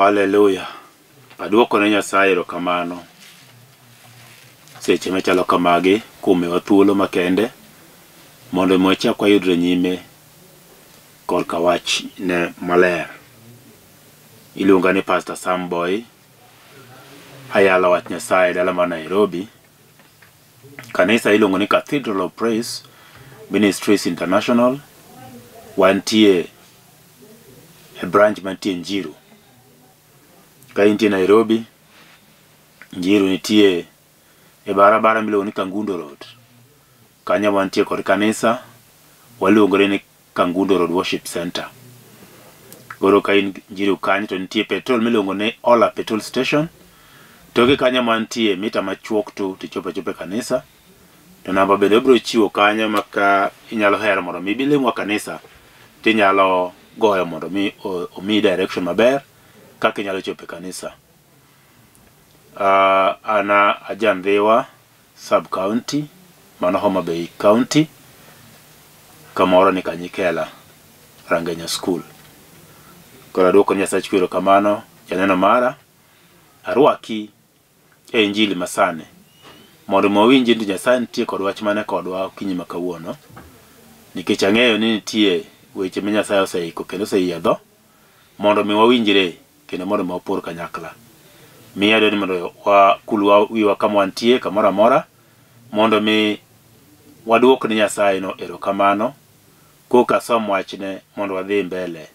Haleluya. Aduoko ne Nyasaye erokamano seche machalo kamagi kuom miyowa thuolo makende mondo mi wachak wayudre nyime korka wach ne maler. Iluonga ni Pastor Sam Boy. Ayalo wach Nyasaye e dala mar Nairobi. Kanisa iluongo ni Cathedral of Praise Ministries International. Wantie e branch mantie Njiru. Ka intie Nairobi, Njiru nitie e barabara miluongo ni Kangundo Road. Kanyo wantie kod kanisa, waluongore ni Kangundo Road Worship Center. Koro ka in Njiru kanyo to nitie petrol miluongo ni Ola Petrol Station. Toke kanyo mantie mita machuok tu tichopo achopa e kanisa. To namba bende wabiro chiwo kanyo ma ka inyalo hero mondo mi ibi limwa kanisa tinyalo goyo mondo mi omiyi direction maber kaka inyalo chopo e kanisa. An aja Ndhiwa sub county mano Homa Bay County kamoro ni Kanyikela Rangenya School. Koro aduoko ne Nyasach kwe erokamano janeno mara arwaki e injili masani mondo mi wawinji ni Nyasaye nitie kod wach mane kodwa okinyi ma kawuono nikech ang'eyo ni nitie weche ma Nyasaye oseiko kendo oseyiedho mondo mi wawinjre kendo mondo mi wapor kanyakla. Miya adwaro ni mondo wakul wiwa kama wantie kamoro amora mondo mi waduok ne Nyasaye no erokamano koka som wachne mondo wadhi mbele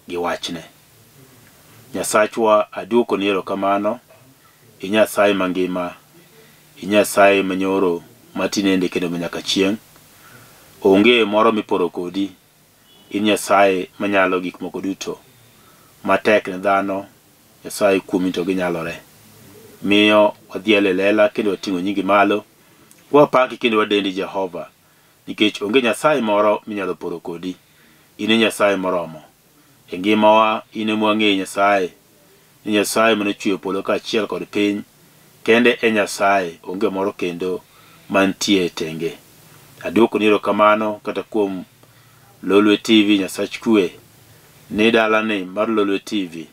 gi wachne. Nyasachwa aduokoni erokamano i Nyasaye mangima, i Nyasaye manyoro matinende kendo manyaka chieng'. Onge moro miporo kodi, in Nyasaye manyalo gik moko duto. Matek ne dhano, Nyasaye kuomi to ginyalore. Miyo wadhial e lela kendo wating'o nyingi malo, wapaki kendo wadendi Jehova, nikech onge Nyasaye moro minyalo poro kodi. In e Nyasaye moromo. E ngimawa in ema wang'eyo Nyasaye, ni Nyasaye manochweyo polo kaachiel kod piny, kende e Nyasaye, onge moro kendo mantie e tenge. Aduokoni erokamano kata kuom Lolwe TV Nyasach kwe, ni dalani mar Lolwe TV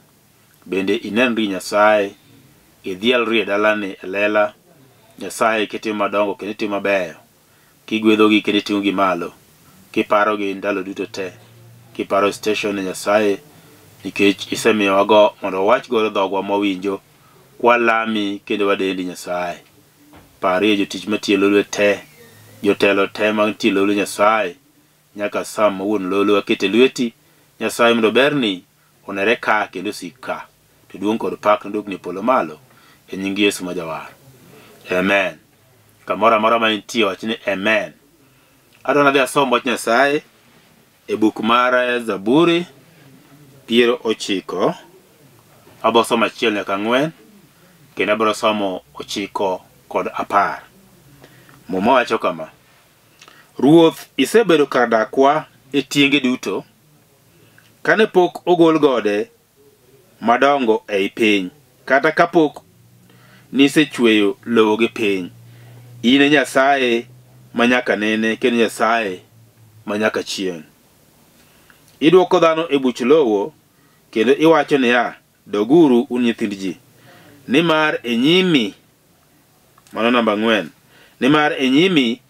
bende inenri Nyasaye, idhialri e dalani e lela, Nyasaye kitimo madongo kendo itimo mabeyo, kigwedhogi kendo iting'ogi malo, kiparogi ndalo duto te, kiparo station ni Nyasaye nikech isemiyowago mondo wawach godo dhogwa mwawinjo kwalami kendo wadendi Nyasaye. Parie jotich matiyo e Lolwe te, jotelo te mantie e Lolwe Nyasaye, nyaka Sam ma wuon Lolwe aketo e lweti, Nyasaye mondo berni onere ka kendo osik ka. To duong' kod pak nodokni e polo malo e nying Yesu ma jawar. Amen. Kamoro amora ma intie wach ni amen. Adwa nadhi asom wach Nyasaye e buk mar Zaburi 90. Abiro somo 1 nyaka 4 kendo abiro somo 9 kod 10. Muma wacho kama: Ruoth isebedo kar dakwa e tienge duto, kane pok ogol gode madongo ei piny, kata kapok nisechweyo lowo gi piny. In e Nyasaye manyaka nene kendo Nyasaye manyaka chieng'. Idwoko dhano e buch lowo kendo iwacho niya, doguru un nyithind ji. Nimar e nyimi, mano namba 4, nimar e nyimi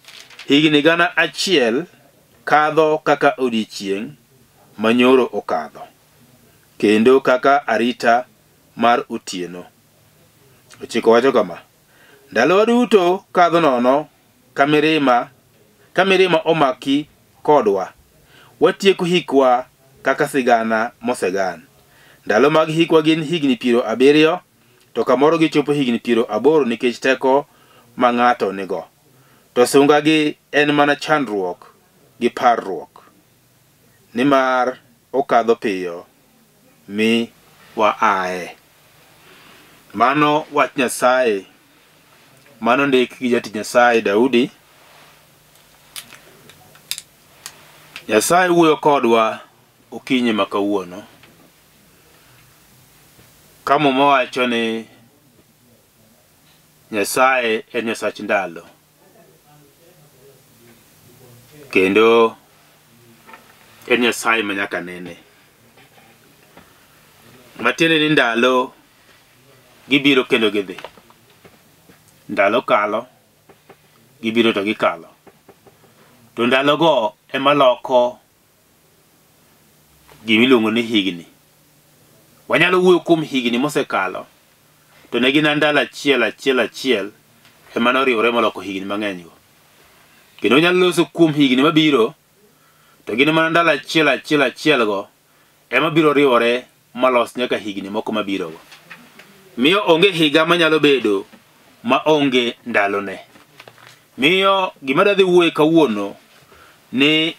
higni 1000 kadho kaka odiechieng' manyoro okadho, kendo kaka arita mar otieno. 9 wacho kama: ndalowa duto kadho nono ka mirima omaki kodwa. Watieko hikwa kaka sigana mosegan. Ndalo mag hikwa gin higni 70, to kamoro gichopo higni 80 nikech teko ma ng'ato nigo. To sungagi en mana chandruok gi parruok, nimar okadho piyo mi waaye. Mano wach Nyasaye mano ndik gi jatich Nyasaye Daudi. Nyasaye wuoyo kodwa okinyi ma kawuono. Ka Muma wacho ni Nyasaye en Nyasach ndalo. Kendo en Nyasaye manyaka nene. Matiende ni ndalo gibiro kendo gidhi. Ndalo kalo, gibiro to gikalo. To ndalogo ema loko gimiluongo ni higni. Wanyalo wuoyo kuom higni mosekalo, to ne gin ndalo achiel achiel achiel ema noriwore moloko higni mang'eny go. Kendo wanyalo loso kuom higni mabiro, to gin mana ndalo achiel achiel achiel go ema biro riwore malos nyaka higni moko mabiro go. Miyo onge higa manyalo bedo ma onge ndalone. Miyo gima adhi wuoye kawuono ni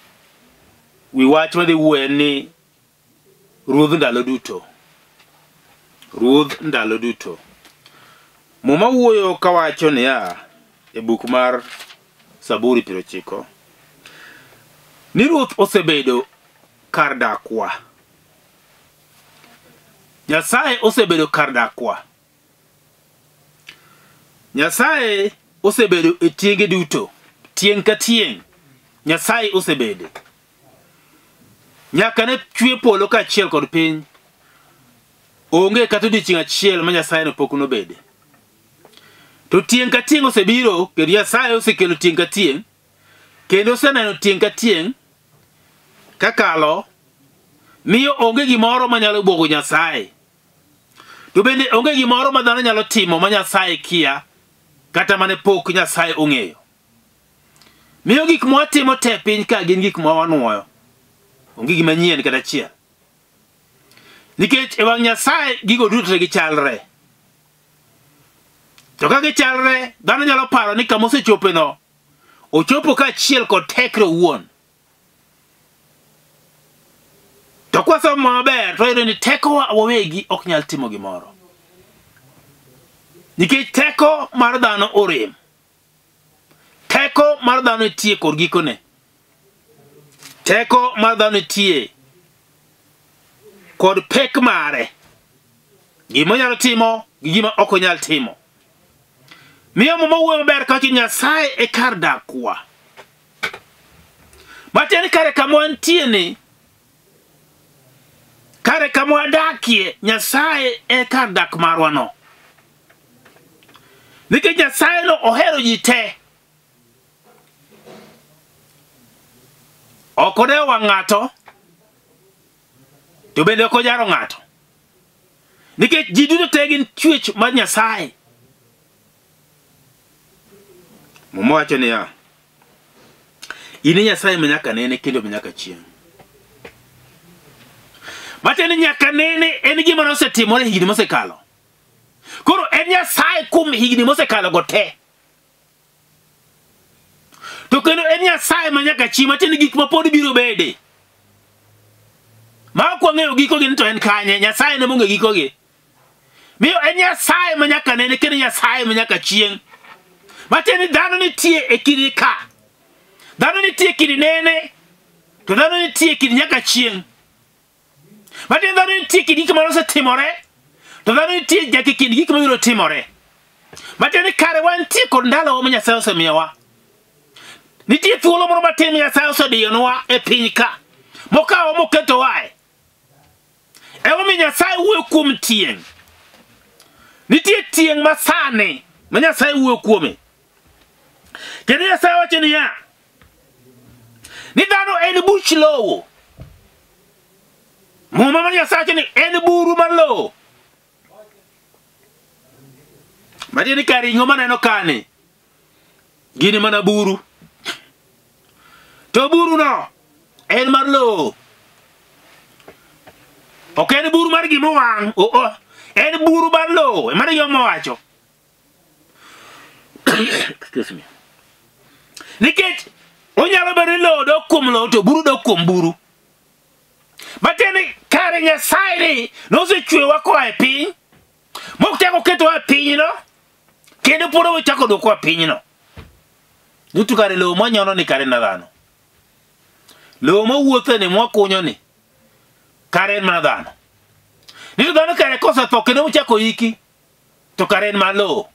wi wach madhi wuoye en ni Ruodh ndalo duto. Ruodh ndalo duto. Muma wuoyo kawacho niya e buk mar Saburi 90 ni Ruoth osebedo kar dakwa. Nyasaye osebedo kar dakwa. Nyasaye osebedo e tienge duto, tieng' ka tieng'. Nyasaye osebede. Nyaka ne chwe polo kaachiel kod piny, onge kata odiechieng' achiel ma Nyasaye no pok nobede. To tieng' ka tieng' osebiro, kendo Nyasaye osekelo tieng' ka tieng', kendo oseneno tieng' ka tieng' kakalo, miyo onge gimoro manyalo bwogo Nyasaye. To bende onge gimoro ma dhano nyalo timo ma Nyasaye kia, kata mane pok Nyasaye ong'eyo. Miyo gik mwatimo te piny ka gin gik ma wanuoyo. Onge gima nyien kata achiel. Nikech e wang' Nyasaye gigo duto te gichalre. To ka gichalre, dhano nyalo paro ni kama osechopeno, ochopo kaachiel kod tekre owuon. To kwasomo maber, to wayudo ni tekowa wawegi ok nyal timo gimoro. Nikech teko mar dhano orem. Teko mar dhano nitie kod gikone. Teko mar dhano nitie kod pek mare. Gima onyalo timo gi gima ok onyal timo. Miyo Muma wuoyo maber kawacho Nyasaye e kar dakwa. Matiende kare kama wantie ni, kare kama wadakie, Nyasaye e kar dak marwa no. Nikech Nyasaye no ohero ji te. Ok odewo wang' ng'ato, to bende ok ojaro ng'ato. Nikech ji duto te gin chwech mar Nyasaye. Muma wacho niya, in e Nyasaye ma nyaka nene kendo ma nyaka chieng'. Matiende ni nyaka nene en gima nosetimore higni mosekalo. Koro en Nyasaye kuom higni mosekalo go te. To kendo en Nyasaye ma nyaka chieng' matiende gik ma pod biro bede. Ma ok wang'eyo gikogi ni to en kanye, Nyasaye ne mong'eyo gikogi. Miyo en Nyasaye ma nyaka nene kendo Nyasaye ma nyaka chieng'. Matiende ni dhano nitie e kidi ka. Dhano nitie e kidi nene, to dhano nitie e kidi nyaka chieng'. Matiende dhano nitie e kind gik mane osetimore, to dhano nitie nyaka e kind gik mabiro timore. Matiende ni kare wantie kod ndalowa ma Nyasaye osemiyowa. Nitie thuolo moro matin ma Nyasaye osediyonwa e piny ka, mokawo moketowae. Emomiyo Nyasaye wuoyo kuom tieng'. Nitie tieng' ma sani ma Nyasaye wuoyo kuome. Kendo Nyasaye wacho niya, ni dhano en buch lowo. Muma mar Nyasaye wacho ni en buru mar lowo. Matiende ni kar ring'o maneno kani, gini mana buru. To buruno en mar lowo. Ok en buru mar gima owang', oh, oh. En buru mar lowo, ema ne gima owacho. Excuse me. Nikech onyalo bedo ni lowo dok kuom lowo to buru dok kuom buru. Matiende ni kare Nyasaye ni nosechwewa koa e piny, mochako oketowa e pinyno, kendo pod ochako odwokowa e pinyno. Duto kare lowo mwanyono ni kare na dhano. Lowo mwawuothe ni mwakunyo ni kare en mana dhano. Ni to dhano kare kosetho kendo mochako iki to kare en mana lowo.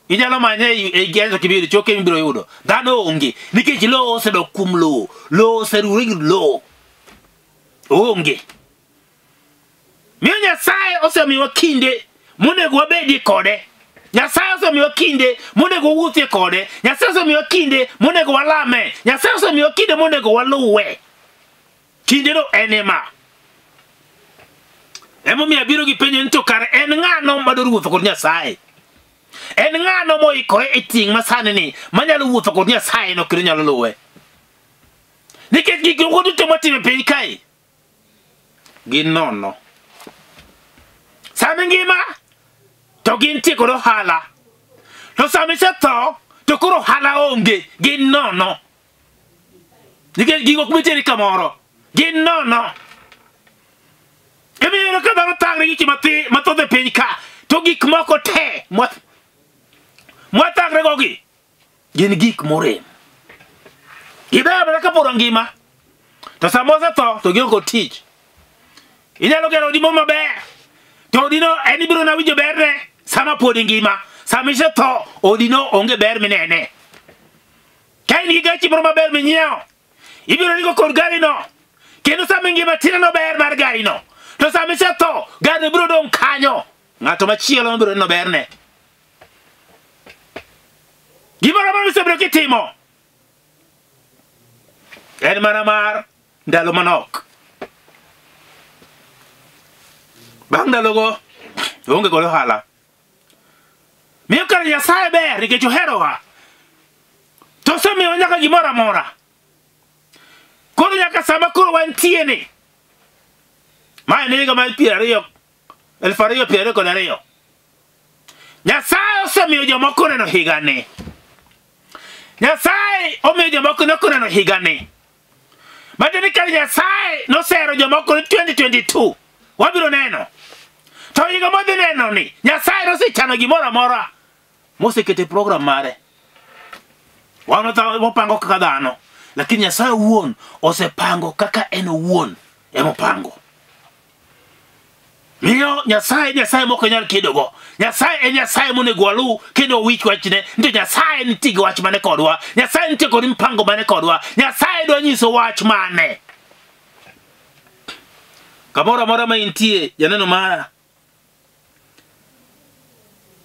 Inyalo manye e gendo kibiro choke mibiro yudo. Dhano onge nikech lowo osedok kuom lowo. Lowo oseruwore gi lowo. Onge. Miyo Nyasaye osemiwa kinde monego wabedie kode. Nyasaye osemiwa kinde monego wawuothie kode. Nyasaye osemiwa kinde monego walame. Nyasaye osemiwa kinde monego waluwe. Kindeno en ema. Emomiyo abiro gi penjo ni to kare en ng'ano madwaro wuotho kod Nyasaye? En ng'ano moikore e tieng' masani ni manyalo wuotho kod Nyasaye no kendo nyalo luwe? Nikech gik moko duto matimo e piny kae gin nono. Sama ingima to gintie kod ohala. To sama isetho to koro ohala onge, gin nono. Nikech gigo ok biteri kamoro, gin nono. Emomiyo ka dhano thagre gi gik mathoth e piny ka, to gik moko te mwathagre go gi gin gik morem. Gibeyo mana kapod ngima. To sama osetho to gionge kod tich. Inyalo gero odi moro maber. To odino en ibiro na winjo berne sama pod ingima. Sama isetho odino onge ber minene. Ka in gi gachi moro maber minyiewo, ibiro ringo kod garino. Kendo sama ingima tineno ber mar garino. To sama isetho, garino biro dong' kanyo. Ng'ato machielo biro neno berne. Gimoro amora misebedo kitimo en mana mar ndalo manok. Bang' ndalogo onge kod ohala. Miyo kar Nyasaye ber nikech oherowa. To osemiyowa nyaka gimoro amora. Koro nyaka sama koro wantie ni. Ma en higa mar 2022. Nyasaye osemiyo jomoko oneno higani. Nyasaye omiyo jomoko ne ok oneno higani. Matiende ni kar Nyasaye nosero jomoko ni 2022 wabiro neno. To higa mwadhi neno ni Nyasaye nosechano gimoro amora mosekete e program mare. Wan wapango kaka dhano, lakini Nyasaye owuon osepango kaka en owuon emopango. Miyo Nyasaye Nyasaye mok nyal kedogo. Nyasaye en Nyasaye monego waluw kendo wawinj wachne. Nito Nyasaye nitie gi wach mane kodwa. Nyasaye nitie kod mpango mane kodwa. Nyasaye dwa nyiso wach mane. Kamoro amora ma intie, janeno mara,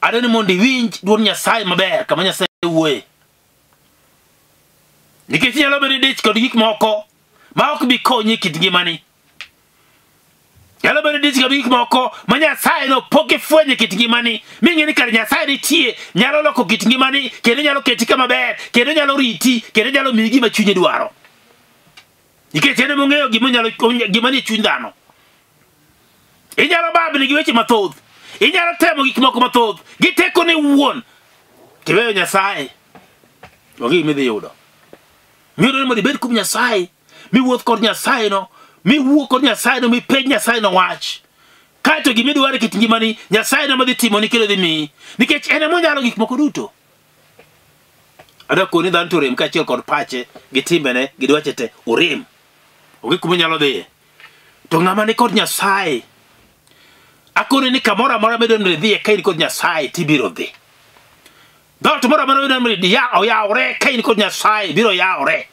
adwa ni mondo iwinj dwond Nyasaye maber kama Nyasaye wuoye. Nikech inyalo bedo idich kod gik moko ma ok bi konyi e kit ngimani. Nyalo bedo idich kod gik moko ma Nyasaye no pok ifwenyo e kit ngimani, ming'e ni kare Nyasaye nitie, nyalo loko kit ngimani, kendo nyalo keti kama ber, kendo nyalo riti, kendo nyalo miyi gima chunyi dwaro. Nikech en ema ong'eyo gima onyalo gima nie chuny dhano. Inyalo babni gi weche mathoth, inyalo temo gik moko mathoth gi tekoni wuon, tiweyo Nyasaye, onge gima idhi yudo. Miyudo ni mondo ibed kuom Nyasaye, miwuoth kod Nyasaye no, miwuo kod Nyasaye no, mipenj Nyasaye no wach. Kaeto gima idwaro e kit ngimani, Nyasaye no ema dhi timoni kendo dhi miyi. Nikech en ema onyalo gik moko duto. Adwa koni dhano to orem kaachiel kod pache, gi timbene, gi dwache te, orem. Onge kuma onyalo dhiye. To ng'ama ni kod Nyasaye, akoni ni kamoro amora midwa ni idhiye ka in kod Nyasaye tibiro dhi. Dhoot moro amora midwa ni oyawre ka in kod Nyasaye biro yawre.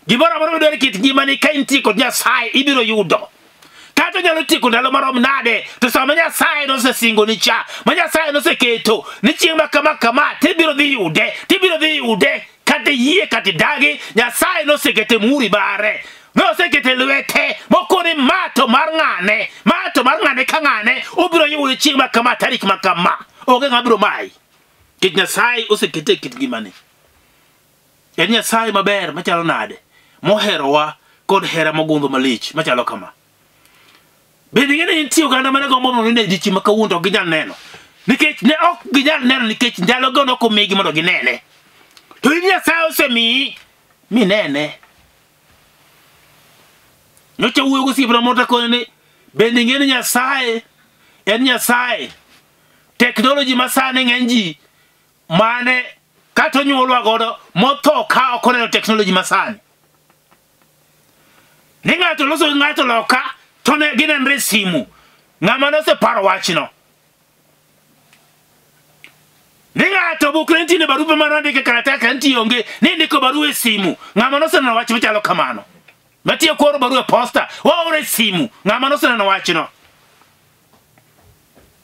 Gimoro amora midwaro e kit ngimani ka intie kod Nyasaye ibiro yudo. Kata onyalo tieko ndalo marom nade, to sama Nyasaye nosesingoni cha, ma Nyasaye noseketo ni chieng' ma kama kama, tibiro dhi yude, tibiro dhi yude, kata iyie kata idagi, Nyasaye nosekete muhuri mare. Nosekete lwete, mokoni ma to mar ng'ane, ma to mar ng'ane ka ng'ane, obiro yude chieng' ma kama, tarik ma kama. Onge ng'ama biro mayi. Nikech Nyasaye osekete e kit ngimani. En Nyasaye maber machalo nade, moherowa kod hera mogundho malich machalo kama. Bende ing'e ni nitie oganda mane gombo mondo gine odiechieng' ma kawuono to ok ginyal neno. Nikech ne ok ginyal neno nikech ndalogo ne ok omigi mondo ginene. To in Nyasaye osemiyi minene. Nyocha wuoyo gosiepna moro takone ni bende ing'e ni Nyasaye en Nyasaye. Teknoloji masani ng'eny ji mane kata onyuolwa godo motho ka ok oneno teknoloji masani. Ni ng'ato loso gi ng'ato loka to ne ginenre e simu. Ng'ama noseparo wachno. Ni ng'ato buk ne nitie barupe mane ondike kalatas ka nitie onge ni ndiko barua e simu. Ng'ama noseneno wach machalo kamano. Matiyo koro barua e posta, waoro e simu. Ng'ama noseneno wachno.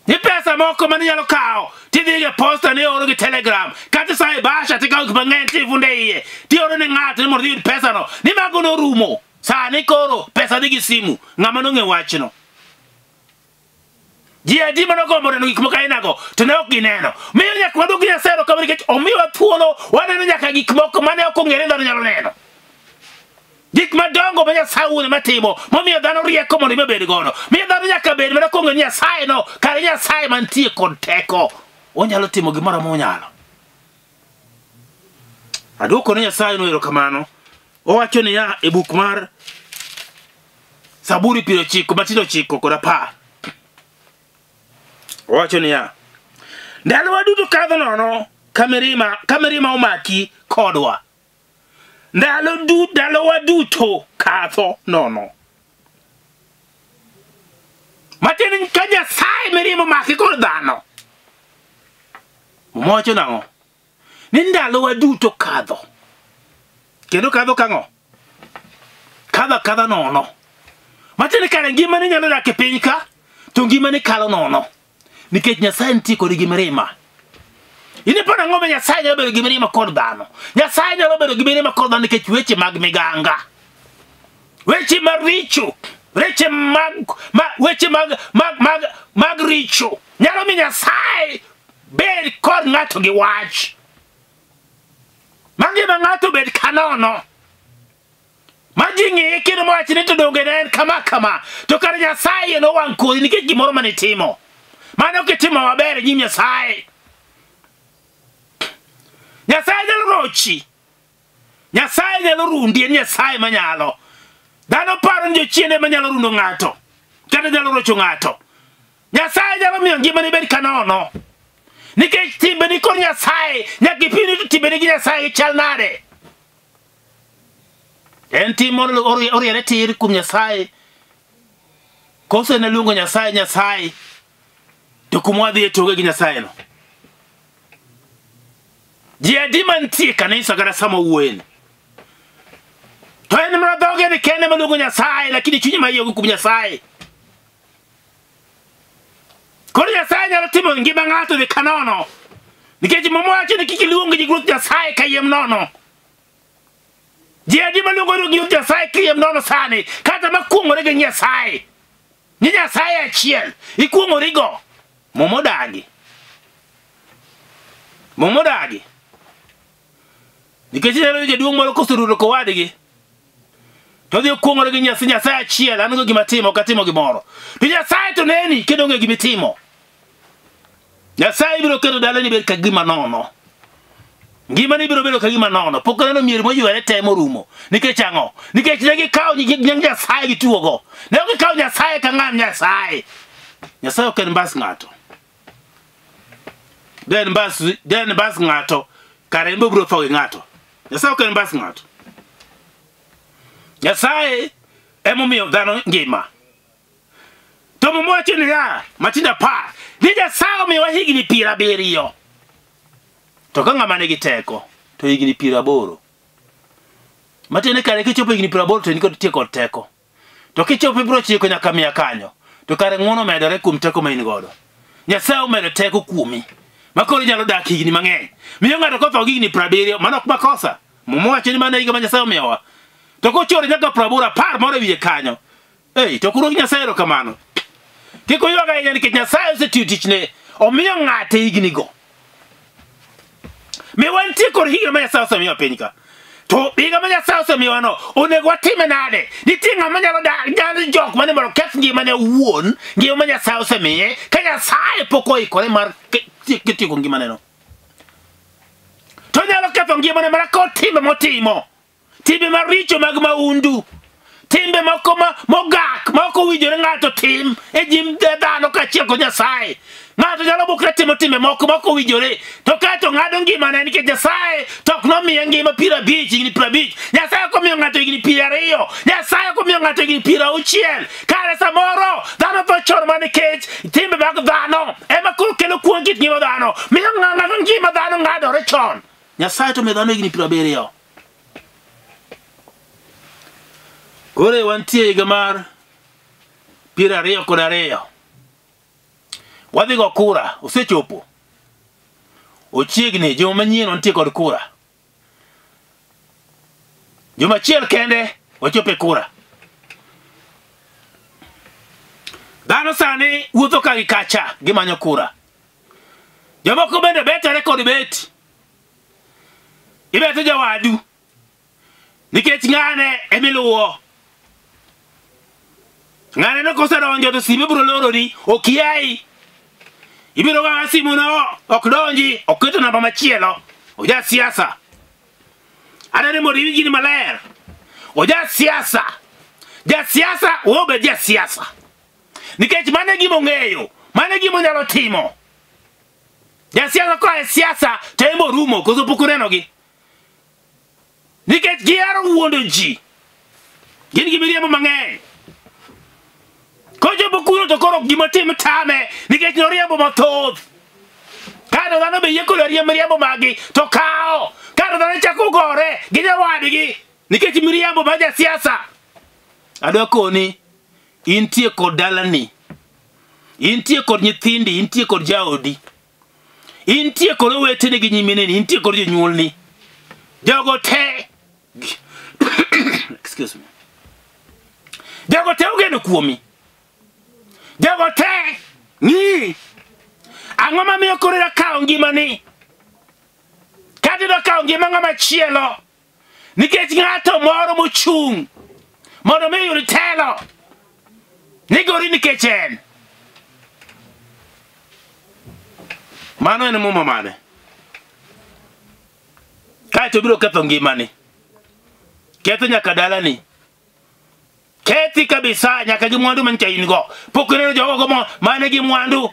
Ni pesa moko mane inyalo kawo tidhi e posta ni oro gi telegram kata sa e basha tikawo gik mang'eny tifunde iye tioro ne ng'ato ni mondo iyud pesano ni mago norumo. Sani koro pesa dhi gi simu ng'ama nong'e wachno. Ji adi mane ogombo neno gik moko ainago to ne ok gineno. Miyo nyaka wadwok Nyasaye erokamano nikech omiwa thuolo waneno nyaka gik moko mane ok ong'ere dhano nyalo neno. Gik madongo ma Nyasaye wuon ema timo momiyo dhano rieko mondo imi obed godo. Miyo dhano nyaka bed mana kong'eyo ni Nyasaye no kare Nyasaye mantie kod teko. Onyalo timo gimoro amora monyalo. Adwoko ne Nyasaye no erokamano. Owacho niya e buk mar Saburi 90 matindo 9 kod 10. Owacho niya, ndalowa duto kadho nono ka mirima omaki kodwa. Ndalowa duto kadho nono. Matiende ni ka Nyasaye mirima omaki kod dhano. Muma wacho nang'o? Ni ndalowa duto kadho. Kendo kadho kang'o? Kadho akadha nono. Matiende kare ngimani nyalo dak e piny ka, to ngimani kalo nono. Nikech Nyasaye nitie kodi gi mirima. In iparo ang'o ma Nyasaye nyalo bedo gi mirima kod dhano? Nyasaye nyalo bedo gi mirima kod dhano nikech weche mag miganga. Weche maricho, weche mag ma, weche mag mag mag mag richo nyalo miyo Nyasaye bed kod ng'ato gi wach. Mangima ng'ato bed kanono. Ma ji ng'iye kendo mawach ni to donge ne en kama kama. To kare Nyasaye iye nowang' kodi nikech gimoro mane itimo. Mane ok itimo maber e nyim Nyasaye. Nyasaye nyalo rochi. Nyasaye nyalo rundi, en Nyasaye manyalo. Dhano paro ni jochiende ema nyalo rundo ng'ato. Kata nyalo rocho ng'ato. Nyasaye nyalo miyo ngimani bed kanono. Nikech timbeni kod Nyasaye, nyaka ipim ni to timbeni gi Nyasaye chal nade. En tim oriere tir kuom Nyasaye. Koso en luongo Nyasaye Nyasaye. To kuma wadhiye to onge gi Nyasaye no. Ji adi mantie e kanisa kata sama owuoyeni? To en mana dhoge ni kende maluongo Nyasaye, lakini chunye ma iye onge kuom Nyasaye. Koro Nyasaye nyalo timo ngima ng'ato dhi kanono. Nikech Muma wacho ni kik iluong nying Ruoth Nyasaye kayiem nono. Ji adi maluongo nying Ruoth Nyasaye kayiem nono sani, kata makuong'ore gi Nyasaye. Ni Nyasaye achiel, ikuong'origo. Muma odagi. Muma odagi. Nikech inyalo yudo jaduong' moro koseruto kowadgi. To odhi okuong'ore gi Nyasaye, Nyasaye achiel, an go gima timo, ok atimo gimoro. To Nyasaye to neni kendo ong'e gima itimo. Nyasaye biro keto dalani bed ka gima nono. Ngimani biro bedo ka gima nono. Pok aneno mier moywere te morumo. Nikech ang'o? Nikech ne gikawo nying Nyasaye gituogo. Ne ok gikawo Nyasaye ka ng'am Nyasaye. Nyasaye ok en mbas ng'ato. De en mbas ng'ato, kare en be obiro tho gi ng'ato. Nyasaye ok en mbas ng'ato. Nyasaye emomiyo dhano ngima. To Muma wacho niya, Matindo 10, ni Nyasaye omiyowa higni 70. To ka ng'ama nigi teko, to higni 80. Matiende kare kichopo higni 80 to in kod tie kod teko. To kichopo 90 nyaka 100 kanyo, to kare ng'uono medore kuom teko ma in godo. Nyasaye omedo teko kuomi. Ma koro inyalo dak higni mang'eny. Miyo ng'ato kotho gi higni 70, mano ok makosa. Muma wacho ni mano e higa ma Nyasaye omiyowa. To kochore nyaka 80, 10 moro e wiye kanyo. Ei, to kuro Nyasaye erokamano. Kik uywag ahinya nikech Nyasaye osetiyo tichne. Omiyo ng'ate higni go. Mi wantie kod higni ma Nyasaye osemiyo piny ka. To higa ma Nyasaye osemiyowa no, onego watime nade? Nitie ng'ama nyalo dak, nyalo jok mane mondo oketh ngimane owuon, ngima ma Nyasaye osemiye, ka Nyasaye pok oikore mar tieko ngimane no. To onyalo ketho ngimane mana kotime motimo. Timbe maricho mag maundu. Timbe moko ma mogak ma ok owinjore ng'ato tim e nyim dhano kaachiel kod Nyasaye. Ng'ato nyalo bukre timo timbe moko ma ok owinjore, to kae to ng'ado ngimane nikech Nyasaye to ok nomiye ngima 50, higni 50. Nyasaye ok omiyo ng'ato higni 20. Nyasaye ok omiyo ng'ato higni 60. Kare samoro dhano tho chon mana nikech timbe mag dhano ema koro kelo kuong' kit ngima dhano. Miyo ng'ado ngima dhano ng'adore chon. Nyasaye to omiyo dhano higni 70. Koro wantie higa mar 22. Wadhi go kura, osechopo. Ochiegni, juma manyien wantie kod kura. Juma achiel kende wachopo e kura. Dhano sani wuotho ka gi kacha gimanyo kura. Jomoko bende betore kod beti. Ibeto jawadu nikech ng'ane emiluwo. Ng'ane no kosedonjo to sime biro loroni, okiayi. Ibiro gawa simu no, ok donji, oketo namba machielo. Oja siasa. Adwaro ni mondo iwinj gini maler. Oja siasa. Ja siasa, we obed ja siasa. Nikech mano e gima ong'eyo, mano e gima onyalo timo. Ja siasa koa e siasa to en be orumo, koso pok unenogi? Nikech gihero wuondo ji. Gin gi miriambo mang'eny. Kochopo kuno to koro gima tim tame nikech noriambo mathoth. Kato dhano be yie kod miriambo magi to kawo. Kato dhano chako gore gi nyawadgi nikech miriambo mar jasiasa. Adwa koni intie kod dalani. Intie kod nyithindi, intie kod jaodi. Intie kod oweteni gi nyimineni, intie kod jonyuolni. Jogo te excuse me. Jogo te ogeno kuomi. Jogo te ng'i. Ang'o mamiyo koro idwa kawo ngimani? Kata idwa kawo ngima ng'ama chielo. Nikech ng'ato moro mochung' mondo mi oyud telo. Nigori nikech en. Mano en muma mane? Kaeto biro ketho ngimani. Ketho nyaka dalani. Kethi kabisa nyaka gi mwandu manyicha in go. Pok uneno jogo go mane gi mwandu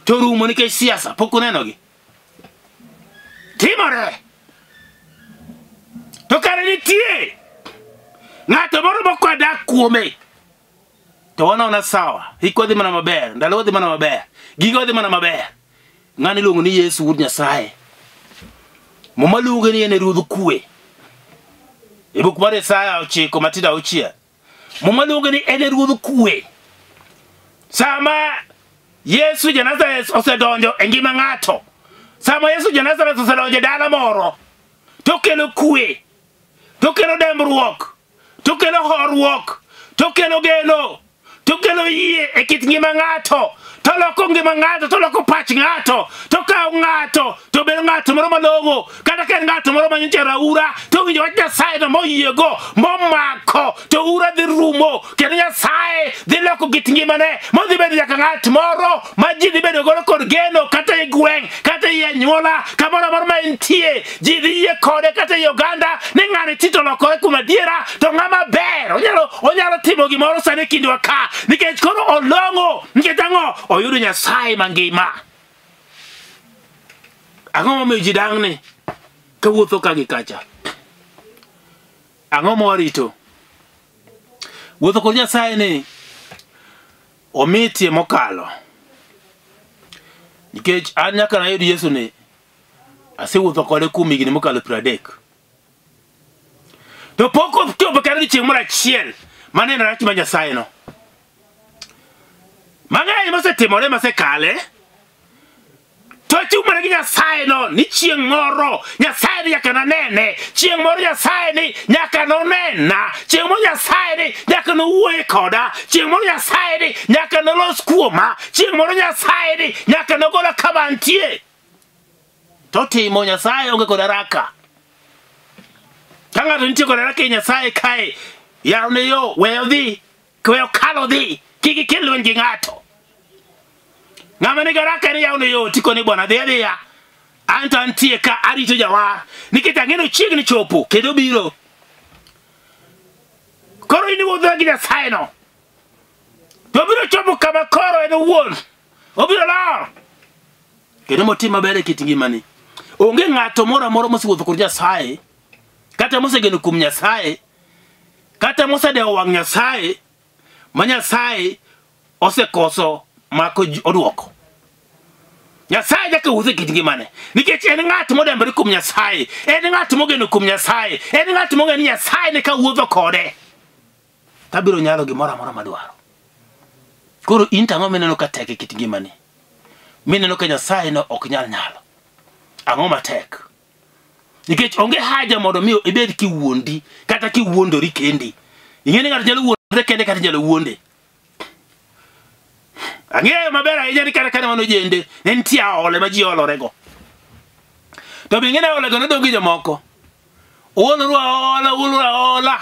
to rumo nikech siasa. Pok unenogi. Timore. To kare nitie ng'ato moro mok dak kuome. To wanaona sawa. Hikwa dhi mana maber, ndalo dhi mana maber, gigo dhi mana maber. Ng'ani iluongo ni Yesu wuod Nyasaye. Muma luonge ni en e ruodh kwe. E buk mar Isaya 9 matindo 6. Muma luonge ni en e ruodh kwe. Sama Yesu ja Nazareth osedonjo e ngima ng'ato, sama Yesu ja Nazareth osedonjo e dala moro, to kelo kwe, to kelo dembruok, to kelo horuok, to kelo geno, to kelo yie e kit ngima ng'ato, to loko ngima ng'ato, to loko pach ng'ato, to kawo ng'ato, to bedo ng'ato moro malong'o, kata ka en ng'ato moro manyocha raura, to winjo wach Nyasaye no moyiego, momako, to ura dhi rumo, kendo Nyasaye dhi loko kit ngimane, modhi bedo nyaka ng'at moro ma ji dhi bedo godo kod geno, kata e gweng', kata e anyuola, kamoro amora ma entie, ji dhi yie kode kata ei oganda, ni ng'ani ti to lokore kuom adiera, to ng'ama ber, onyalo timo gimoro sani e kindwa ka, nikech koro olong'o, nikech ang'o? Oyudo Nyasaye mangima. Ang'o momiyo ji dang'ni kawuotho ka gi kacha? Ang'o ma warito? Wuotho kod Nyasaye ni omitie mokalo. Nikech an nyaka nayud Yesu ni asewuotho kode kuom higni mokalo 30. To pok ochopo kata odiechieng' moro achiel maneno rach mar Nyasaye no. Mang'eny mosetimore masekale to achung' mana gi Nyasaye no ni chieng' moro Nyasaye ni nyaka nanene, chieng' moro Nyasaye ni nyaka nonena, chieng' moro Nyasaye ni nyaka nowuoye koda, chieng' moro Nyasaye ni nyaka nolos kuoma, chieng' moro Nyasaye ni nyaka nogola kama antie. To timo Nyasaye onge kod haraka. Ka ng'ato nitie kod haraka e Nyasaye kae, yawne yo, weyo dhi, weyo kalo dhi, kik ikel lweny gi ng'ato. Ng'ama nigi haraka ni yawne yo, tikone bwana dhi adhiya. An to antie ka arito jawar, nikech ang'e ni ochiegni chopo kendo obiro. Koro in iwuotho gi Nyasaye no. To obiro chopo kama koro en owuon. Obiro lor. Kendo motim maber e kit ngimani. Onge ng'ato moro amora mosewuotho kod Nyasaye, kata mosegeno kuom Nyasaye, kata mosedewo wang' Nyasaye, ma Nyasaye osekoso mako odwoko. Nyasaye nyaka wuoth e kit ngimane, nikech en ng'at modembore kuom Nyasaye, en ng'at mogeno kuom Nyasaye, en ng'at mong'eyo ni Nyasaye ne kawuotho kode, tabiro nyalo gimoro amora madwaro. Koro in to ang'o mineno ka tek e kit ngimani? Mineno ka Nyasaye no ok nyal nyalo. Ang'o matek? Nikech onge haja mondo mi ibed kiwuondi kata kiwuondori kendi. Ing'e ni ng'ato nyalo wuondore kende kata inyalo wuonde. Ang'eyo maber ahinya ni kata kane wan ojende, ne nitie aole ma ji olorego. To be ing'e ni aolego nodong' gi jomoko. Uoloru aola, uoloru aola,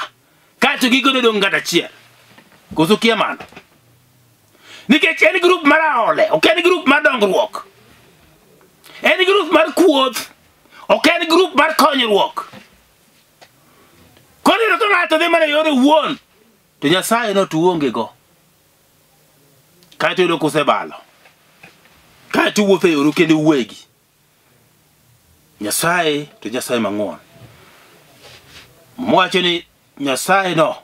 kaeto giko nodong' ng'ato achiel. Koso kia mano? Nikech en grup mar aole, ok en grup mar dongruok. En grup mar kuoth, ok en grup mar konyruok. Koro iyudo ka ng'ato dhi mana e yore owuon, to Nyasaye no to uonge go. Kaeto iyudo kusebalo. Kaeto uwuotho e yoru kendo uwegi. Nyasaye to Nyasaye mang'won. Mwacho ni Nyasaye no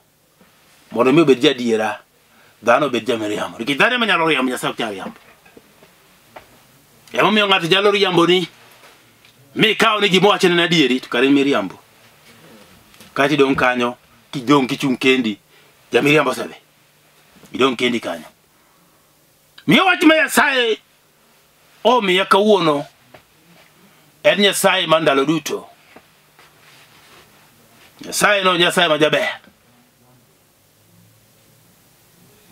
mondo mi obed jadiera, dhano obed jamiriambo. Nikech dhano ema nyalo riambo, Nyasaye ok nyal riambo. Emomiyo ng'ato nyalo riamboni mi ikaw ni gima owacho en adieri to kare en miriambo. Kaeto idong' kanyo kidong' kichung' kendi, jamiriambo osedhi. Idong' kendi kanyo. Miyo wach ma Nyasaye omiya kawuono en Nyasaye ma ndalo duto. Nyasaye no Nyasaye ma jaber.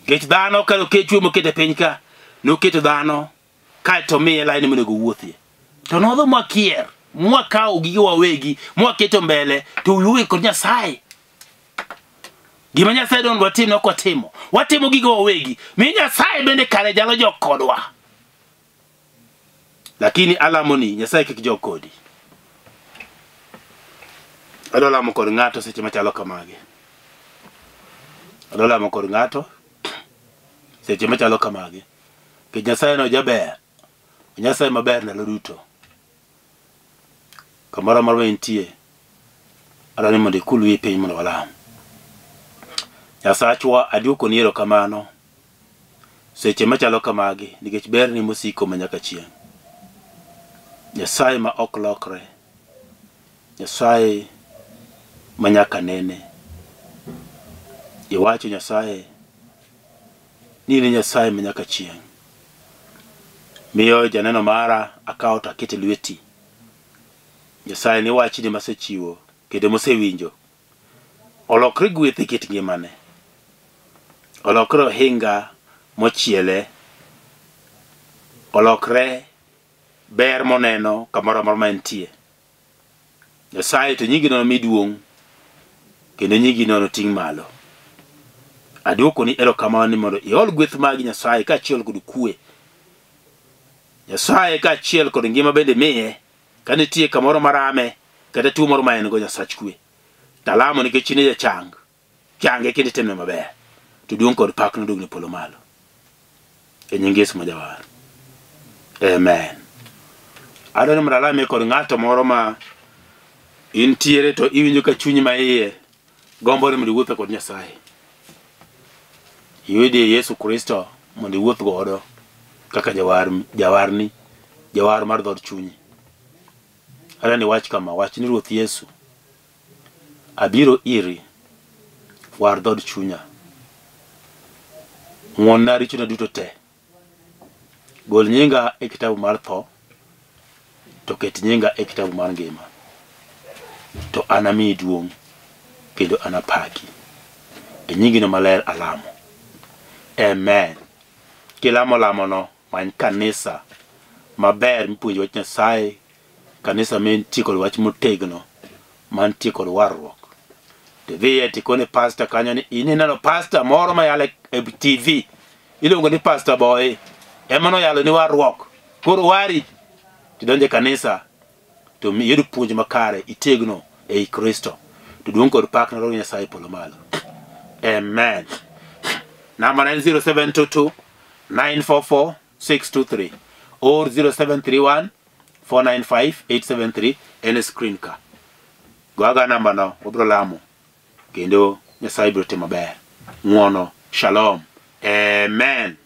Nikech dhano ka okechwe moketo e piny ka, noketo dhano kaeto omiye laini monego owuothie. To nodho mwakier, mwakawo gige wawegi, mwaketo mbele, to wiwa kod Nyasaye. Gima Nyasaye dwaro watim ok watimo. Watimo gigo wawegi. Mi Nyasaye bende kare nyalo jok kodwa. Lakini alamo ni Nyasaye kik jog kodi. Adwa lamo kod ng'ato seche machalo kamagi. Adwa lamo kod ng'ato seche machalo kamagi. Nikech Nyasaye no jaber. Nyasaye maber ndalo duto. Kamoro amora ma intie, adwa ni mondo ikul wiyi piny mondo walam. Nyasachwa, aduokoni erokamano seche machalo kamagi nikech berni mosiko ma nyaka chieng'. Nyasaye ma ok lokre, Nyasaye ma nyaka nene. Iwacho Nyasaye ni in e Nyasaye ma nyaka chieng'. Miyo janeno mara akawo to aketo e lweti. Nyasaye ni wachni masechiwo kendo mosewinjo olokre gweth e kit ngimane. Olokre ohinga mochiele. Olokre ber moneno kamoro amora ma entie. Nyasaye to nyingi nono mi duong' kendo nyingi nono ting' malo. Aduokoni erokamano ni mondo iol gweth magi Nyasaye kaachiel kod kwe. Nyasaye kaachiel kod ngima bende miye ka nitie kamoro marame kata tuo moro ma en go Nyasach kwe. Talamo nikech in e jachang. Change kendo itimne maber. To duong' kod pak nodog ne polo malo. E nying Yesu ma jawar. Amen. Adwaro ni mondo alame kod ng'ato moro ma intiere to iwinjo ka chunyi ma iye gombo ni mondo iwuothe kod Nyasaye. Iyudie Yesu Kristo mondo iwuoth godo kaka jawar, jawarni, jawar mar dhood chunyi. Adwaro ni iwach kama, wach ni Ruoth Yesu, abiro iri, war dhood chunya. Ng'wonna richona duto te. Gol nyinga e kitabu mar tho, to ket nyinga e kitabu mar ngima. To anamiyi duong' kendo anapaki. E nyingino maler alamo. Amen. Kilamo lamono, many kanisa maber mipuonjo wach Nyasaye, kanisa mantie kod wach motegno, mantie kod warruok. Tidhiye tikone pastor kanyo ni in ineno pastor moro ma yalo e TV iluongo ni Pastor Boy ema noyalo ni warruok. Koro wari tidonje kanisa to iyud puonj makare itegno ei Kristo. To duong' kod pak ne Nyasaye polo malo. Amen. Namba en 0722 944 623 or 0731 495 873 en e screen ka. Go aga namba no, wabiro lamo kendo Nyasaye biro timo maber. Ng'uono, shalom. Amen.